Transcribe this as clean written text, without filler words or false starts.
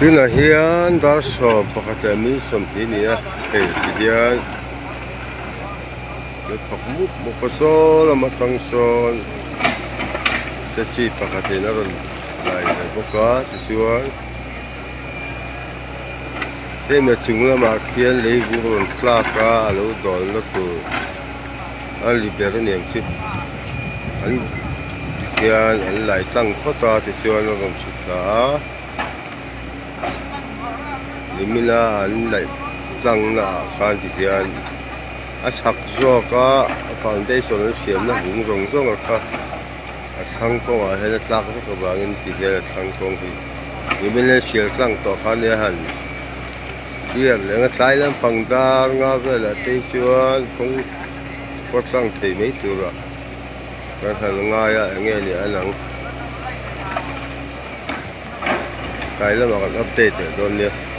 Tunah hian dar 11 leh minute 20 a ni a hei ti hian a thawk mup mup a saw lam atang sawn taxi pakhatin a rawn lai ve bawk a tichuan hemi a chung lamah khian leivung rawn tlak a a lo dawnna tur a li ber a niang chu an tikhian an lai tlang phawt a tichuan a rawn chhuk thla a nimina an laih tlang naah khan tikhian a chhak zawk a foundation an siamna hung zawng zawng a kha a thlang kawngah hian a tlak vek avangin tikhian a thlang kawng hi nimina an sial tlang tawh kha ania han clear leh a tlai lampang dar nga velah te hi chuan kawng pawh tlang thei mai turah kan han ngai a eng nge ni a lang tlai lamah kan update leh dawn nia.